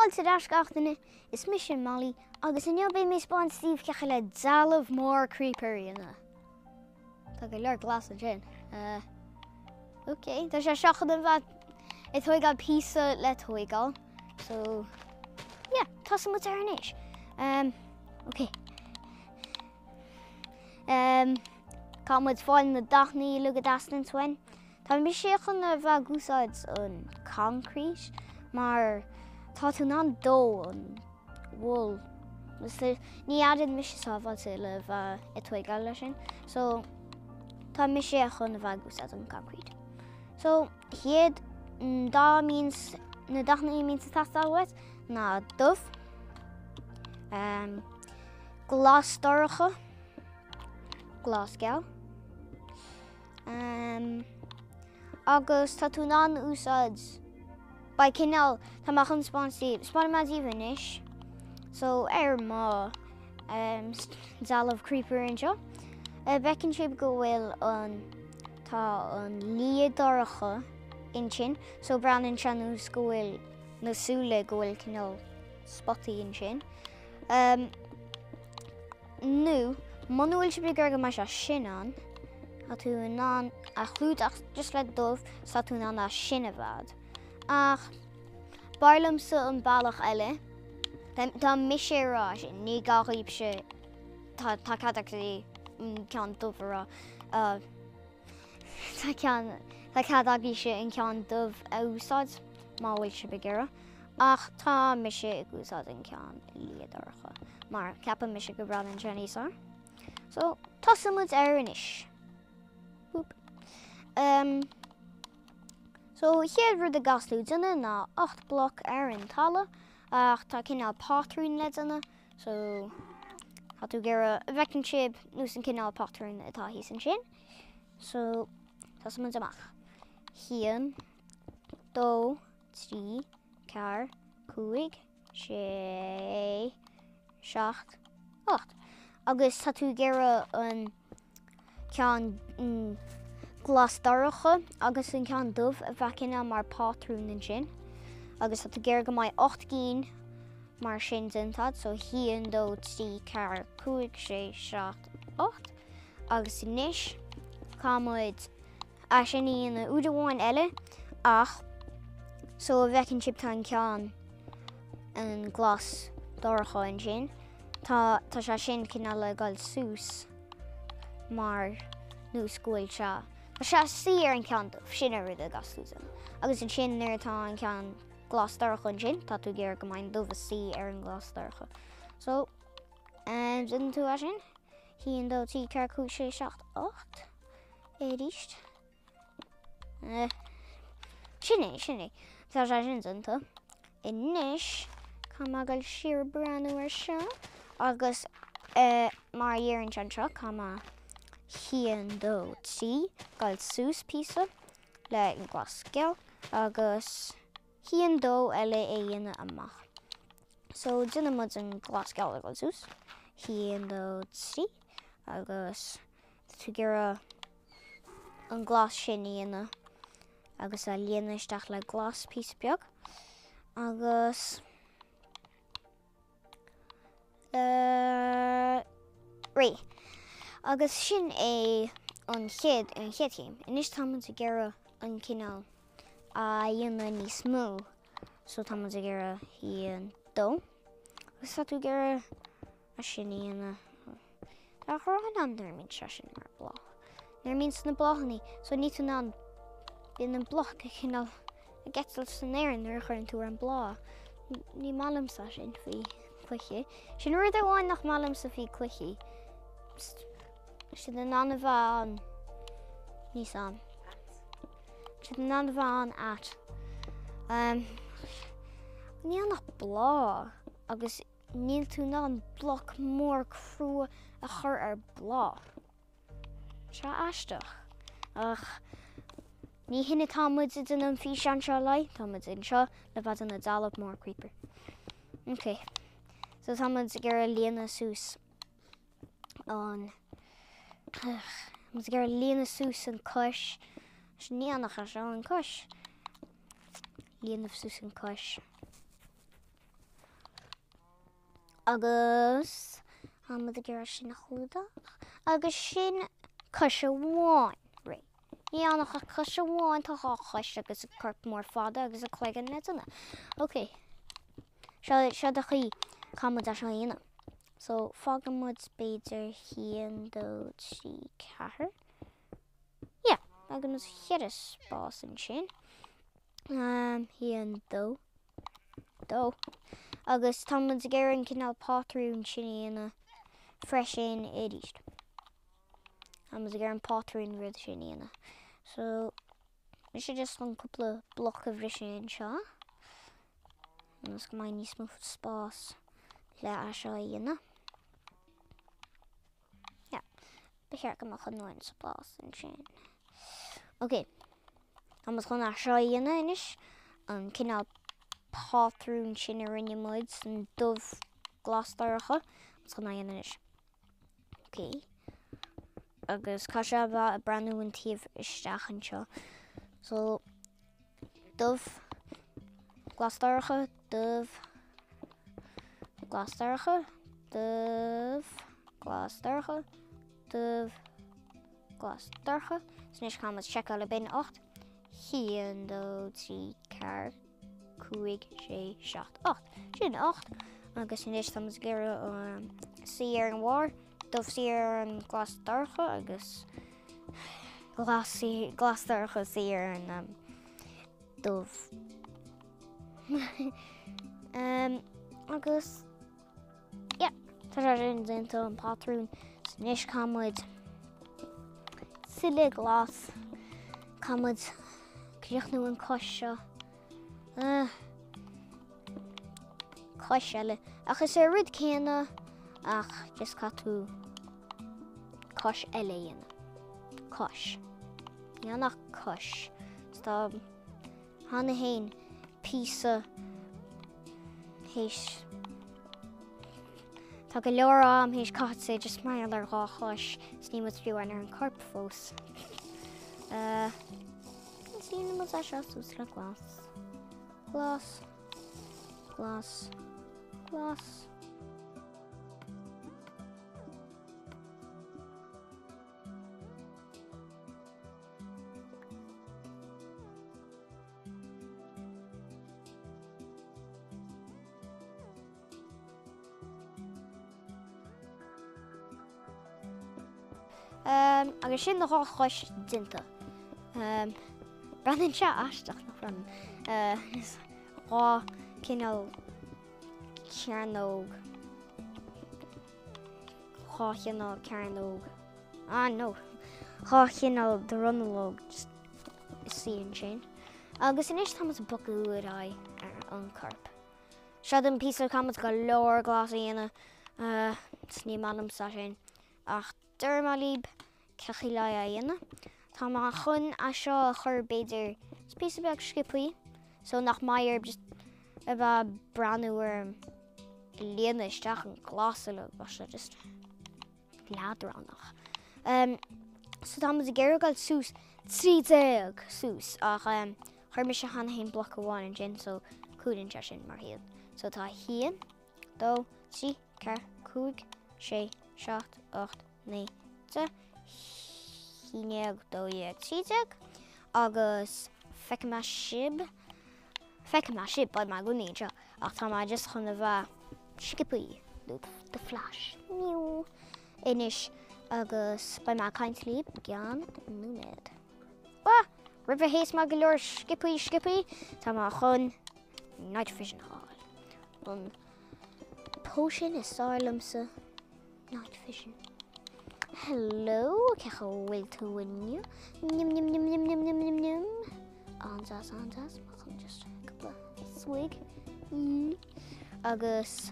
Fáilte ar ais gach duine, is mise Molly agus inniu beidh mé ag spáint daoibh cén chaoi le dealbh mór creeper a dhéanamh. Tá go leor glas ansin. Uh, ok, tá sé seo chun a bheith ag tóigeáil píosa le tóigeáil. So, yeah, tosóidh muid air anois. Um, ok. Um, Caithfidh muid fáil na dathanna uilig a dteastaíonn uainn. Tá mise chun a bheith ag úsáid an concrete mar tá tú in ann dó an wool. Ní airíonn mise sábháilte le bheith ag tóigeáil leis sin. So tá mise chun a bheith ag úsáid an concrete. So chéad dá míns na dathanna a mbíonns ag teastáil uait ná dubh, um, glas dorcha, glas geal. Um, agus tá tú in ann úsáid beidh cineál tá mé chun spáint daoibh spáinfidh mé daoibh anois so ar mo um, dealbh creeper anseo uh, bhfeiceann sibh go bhfuil an tá an liath dorcha ansin so breathnaíonn sé nós go bhfuil na súile go bhfuil cineál spotaí ansin um, Nó, muna bhfuil sibh ag iarraidh go mbeidh sé sin ann, tá tú in ann a chlúdach just le dubh, tá tú in ann é sin a bheith. Ach, b'fhearr liomsa an bealach eile. Tá mise ag rá sin, ní gá dhaoibhse, tá cead agaibh an ceann dubh a rá. Tá ceann, tá cead agaibhse an ceann dubh a úsáid má bhfuil sibh ag iarraidh, ach tá mise ag úsáid an ceann liath dorcha mar ceapann mise go breathnaíonn sé níos fearr. So, tosóidh muid air anois. Boop. Um, so, chéad rud a gcaithfidh tú déanamh ná 8 bloc ar an talamh, ach tá cineál pátrún le déanamh, So, tá tú ag iarraidh, a bhfeiceann sibh nós an cineál pátrún atá thíos ansin. So, tosóidh muid amach. Haon, dó, trí, ceathair, cúig, sé, seacht, ocht. Agus tá tú ag iarraidh an ceann glas dorcha agus an ceann dubh a bheith cineál mar pátrún ansin. Agus tá tú ag iarraidh go mbeidh 8 gcinn mar sin déanta agat, so 1, 2, 3, 4, 5, 6, 7, 8. Agus anois caithfidh muid é sin a dhéanamh uair amháin eile ach so a bhfeiceann sibh tá an ceann an glas dorcha ansin. Tá tá sé sin cineál ag dul suas mar nós go bhfuil sé tá sé ag suí ar an ceann dubh, sin an rud a gcaithfidh tú déanamh. Agus ansin nuair atá an ceann glas dorcha ansin, tá tú ag iarraidh go mbeidh an dubh ag suí ar an glas dorcha. So, um, déanann tú é sin. 1, 2, 3, 4, 5, 6, 7, 8. Arís. Sin é, sin é. Tá sé sin déanta. Anois, caithfidh mé dul siar breathnú ar seo agus mar a deireann sé anseo, caithfidh mé haon, dó, trí, dul suas píosa le an glas geal agus haon, dó eile a dhéanamh amach. So déanann muid an glas geal ag dul suas. Haon, dó, trí agus tá tú ag iarraidh an glas sin a dhéanamh agus a líonadh isteach le glas píosa beag agus uh, réidh. Agus sin é an chéad an chéad chéim. Anois tá muid ag iarraidh an cineál a dhéanamh níos mó. So tá muid ag iarraidh haon dó. Agus tá tú ag iarraidh é sin a dhéanamh. Tá ghrá ann nuair a mbíonn sé sin mar bláth. Nuair a mbíonn na bláthanna, so níl tú in ann bíonn an bloc ag cineál ag eitilt san aer nuair a chuireann tú ar an bláth. Ní maith liomsa sin faoi cluichí. Sin rud amháin nach maith liomsa faoi cluichí. Siad in ann a bheith an níos an. Siad in ann a bheith an-ait. Um, níl ann ach bláth agus Níl tú in ann bloc mór crua a chur ar bláth. Seo aisteach. Ach ní hin atá muid ag déanamh an físeán seo le, tá muid anseo le bheith ag déanamh dealbh mór creeper. Ok. So tá muid ag iarraidh líonadh suas an muid ag iarraidh líonadh suas an cois. Ní anach seo an cois. Líonadh suas an cois. Agus tá muid ag iarraidh sin a chlúdach. Agus sin cois amháin. Réidh. Ní ann ach cois amháin, tá 2 chois agus a corp mór fada agus a cloigeann le duine. Ok. Seo, seo an chaoi caithfidh muid é seo a dhéanamh. So, fágann muid b'fhéidir 1, 2, 3, 4. Yeah, fágann muid cheithre spás ansin. 1, 2, 2. Agus tá muid ag iarraidh an cineál pátrún sin a dhéanamh freisin arís. Tá muid ag iarraidh an pátrún rud sin a dhéanamh. So, mise just chun cúpla bloc a bhriseadh anseo. Ionas go mbeidh níos mó spás le é seo a dhéanamh. Yeah. Ba cheart go mbeadh an uain spás ansin. Ok. Tá muid chun é seo a dhéanamh anois. An cineál pátrún sin a rinne muid san dubh glas dorcha. Muid chun é a dhéanamh anois. Ok. Agus caithfidh sé a bheith ag breathnú an taobh isteach anseo. So, dubh, glas dorcha, dubh, glas dorcha, dubh, glas dorcha, dubh, glas dorcha. So anois caithfidh muid seiceáil ab in 8. 1, 2, 3, 4, 5, 6, 7, 8. Sin 8. Agus anois tá muid ag iarraidh um, suí ar an bharr, dubh suí ar an glas dorcha agus glas, glas dorcha suí ar an um, dubh. um, agus yeah, tá sé sin déanta an patrún. So anois caithfidh muid tuilleadh glas. Caithfidh muid críochnú an cois seo. Uh, cois eile. Ach is é rud céanna ach just caithfidh tú cois eile a dhéanamh. Cois. Ní ach cois. Tá cheana féin píosa théis Tá go leor am théis caite just mar gheall ar 2 chois is níl muid fiú ar an corp fós. Uh, Líonann muid é seo suas le glas. Glas. Glas. Glas. Um, agus sin na 2 chois déanta. Um, Breathnaíonn sé aisteach nach mbreathnaíonn. Uh, 2 cineál cearnóg. 2 chineál cearnóg. Ah no. 2 chineál dronuilleog just suí ansin. Agus anois tá muid ag bogadh ar aghaidh ar an corp. Seo an píosa caithfidh muid go leor glas a dhéanamh. Uh, ní maith liomsa sin. Ach déarfaidh mé libh cén chaoi le é a dhéanamh. Tá mé chun é seo a chur b'fhéidir píosa beag sciobthaí so nach mbeidh orm just a bheith ag breathnú orm ag líonadh isteach an glas uilig bheadh sé just leadránach. Um, so tá muid ag iarraidh dul suas 13 suas ach um, chuir mise cheana féin bloc amháin ansin so cúlann sé sin mar haon. So tá 1, 2, 3, 4, 5, 6, 7, 8, 9, 10, 11, 12, 13 agus feicfidh mé sibh feicfidh mé sibh beidh mé i gcónaí anseo ach tá mé just chun a bheith sciobthaí nó the flash Meow. anois agus beidh mé ag caint libh i gceann nóiméad. Ah! Roimh a théas mé go leor sciobthaí sciobthaí tá mé chun night vision a fháil. An potion is fearr liomsa night vision. Hello, cén chaoi a bhfuil tú inniu? Nim nim nim nim nim nim nim nim. An-deas, an-deas. Má chun just cúpla swig. Mm. Agus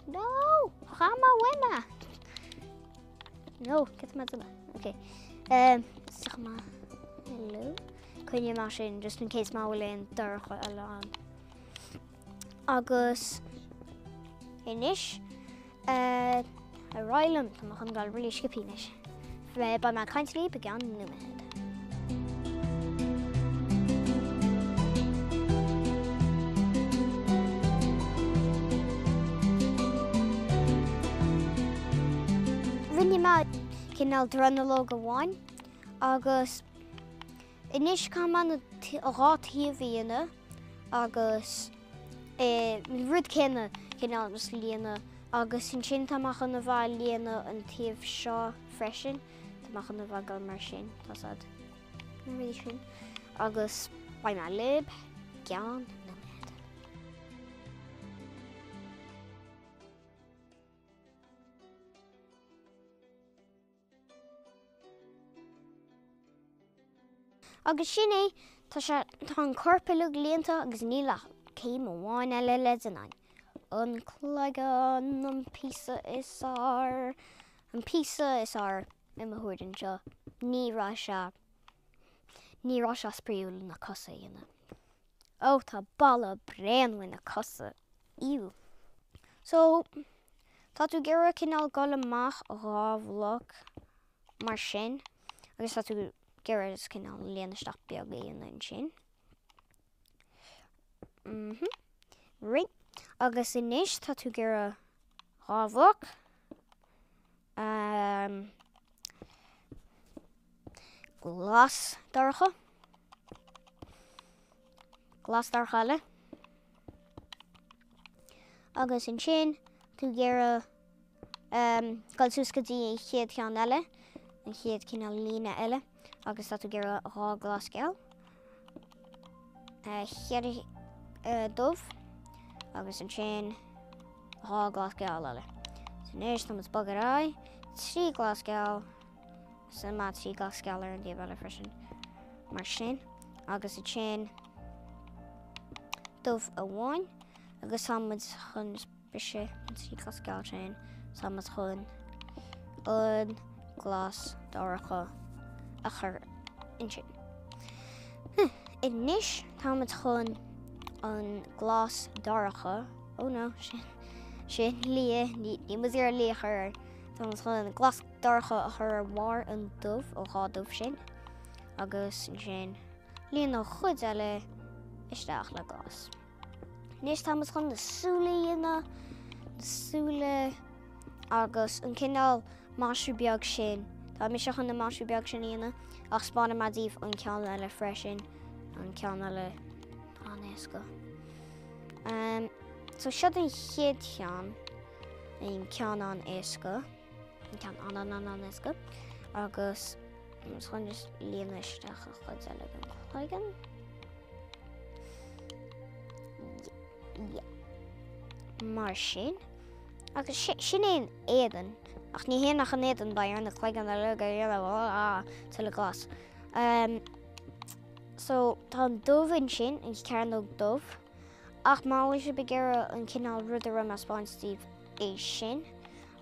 No! Cha ma wena! No, get mé duine. Okay. Um, ma. Hello. Coinneoidh mé sin just in case má bhfuil aon dorcha eile ann. Agus anois ar aghaidh liom, tá mé chun dul really sciobthaí anois. Beidh mé ag caint libh i gceann nóiméad. cineál dronuilleog amháin agus anois caithfidh mé na dhá taobh a dhéanamh agus an rud céanna cineál just líonadh agus ansin tá mé chun a bheith ag líonadh an taobh seo freisin, tá mé chun a bheith ag dul mar sin, tá siad na rudaí sin agus beidh mé libh i gceann nóiméad. Agus sin é, tá sé, tá an corp uilig líonta agus níl ach céim amháin eile le déanamh. An cloigeann, an píosa is fearr, an píosa is fearr i mo thuairim anseo. Ní raibh sé, ní raibh sé spraíúil na cosa a dhéanamh. Ó, tá boladh bréan uaidh na cosa. Ew. So, tá tú ag iarraidh cineál dul amach dhá bhloc mar sin agus tá tú ag iarraidh just cineál líon isteach beag a dhéanamh ansin. Mhm. Right. Agus anois tá tú ag iarraidh dhá bhloc. Um, glas dorcha. Glas dorcha eile. Agus ansin tú ag iarraidh um, dul suas go dtí an chéad cheann eile, an chéad cineál líne eile, agus tá tú ag iarraidh dhá glas geal. Uh, cheithre uh, dubh, agus ansin dhá glas geal eile. So anois tá muid ag bogadh ar aghaidh, trí glas geal, Sa má trí glas geal ar an dtaobh eile freisin. Mar sin, agus ansin dubh amháin, agus tá muid chun briseadh an trí glas geal sin, tá muid chun an glas dorcha a chur ansin. Anois tá muid chun an glas dorcha, oh no, sin, sin liath, ní, níl muid ag iarraidh liath a chur air, tá muid chun an glas dorcha a chur ar bharr an dubh, an dhá dubh sin, agus ansin líon an chuid eile isteach le glas. Anois tá muid chun na súile a dhéanamh, na súile agus an cineál maisiú beag sin. Tá mise chun na maisiú beag sin a dhéanamh, ach 'speánfaidh mé daoibh an ceann eile freisin, an ceann eile an-éasca. Um, so seo an chéad cheann, an ceann an-éasca. An ceann an-an-an-an-éasca agus chun just líonadh isteach an chuid eile den chloigeann. Yeah. Mar sin. Agus sin é an éadan. Ach ní hé ach an éadan beidh ar na cloigeann eile go dhéanamh tuilleadh glas. Um, so tá an dubh ansin, an cearnóg dubh. Ach má bhfuil sibh ag iarraidh an cineál rud a raibh mé ag 'speáint daoibh é sin.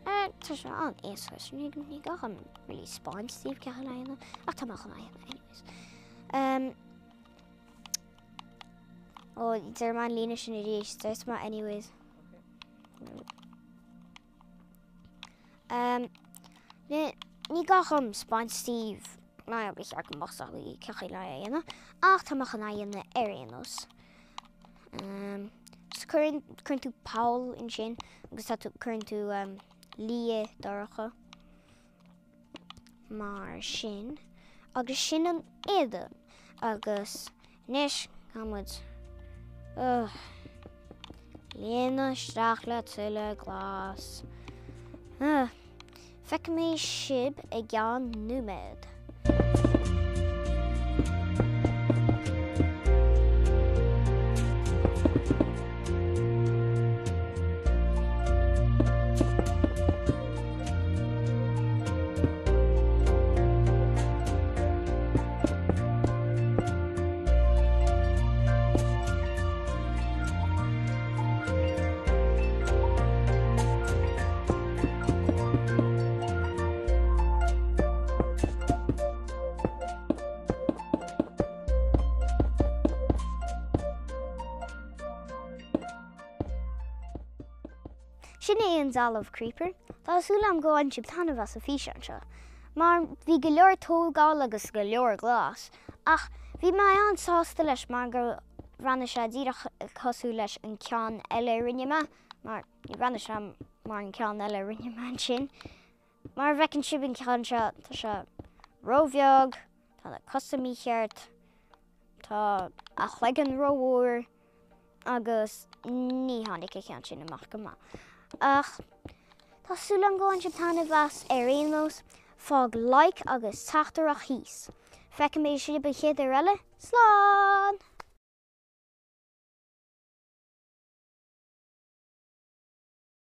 Tá sé an-éasca, so ní ní gá dom really 'speáint daoibh cén chaoi le dhéanamh, ach tá mé chun é a dhéanamh anyways. Um, ó, deir mé an líne sin arís, deir mé anyways. Um, ní, ní gá dom 'speáint daoibh ná ba cheart go mbeadh a fhios agaibh cén chaoi le é a dhéanamh, ach tá mé chun é a dhéanamh ar aon nós. Um, so cuireann, cuireann tú poll ansin agus tá tú, cuireann tú um, liath dorcha mar sin. Agus sin an éadan. Agus anois tá muid uh, líonadh isteach le tuilleadh glas. Uh, Feicfidh mé sibh i gceann nóiméad. Sin é an dealbh Creeper. Tá súil agam go bhain sibh taitneamh as an físeán seo, mar bhí go leor tógáil agus go leor glas, ach bhí mé an-sásta leis mar go bhreathnaigh sé díreach cosúil leis an ceann eile a rinne mé, mar ní bhreathnaigh sé mar an ceann eile a rinne mé ansin. Mar a bhfeiceann sibh an ceann seo, tá sé róbheag, tá na cosa mícheart, tá a chloigeann rómhór agus ní tháinig an ceann sin amach go maith. Ach tá súil agam go bhain sibh taitneamh as ar aon nós, fág like agus teachtaireacht thíos. Feicfidh mé sibh an chéad uair eile, slán!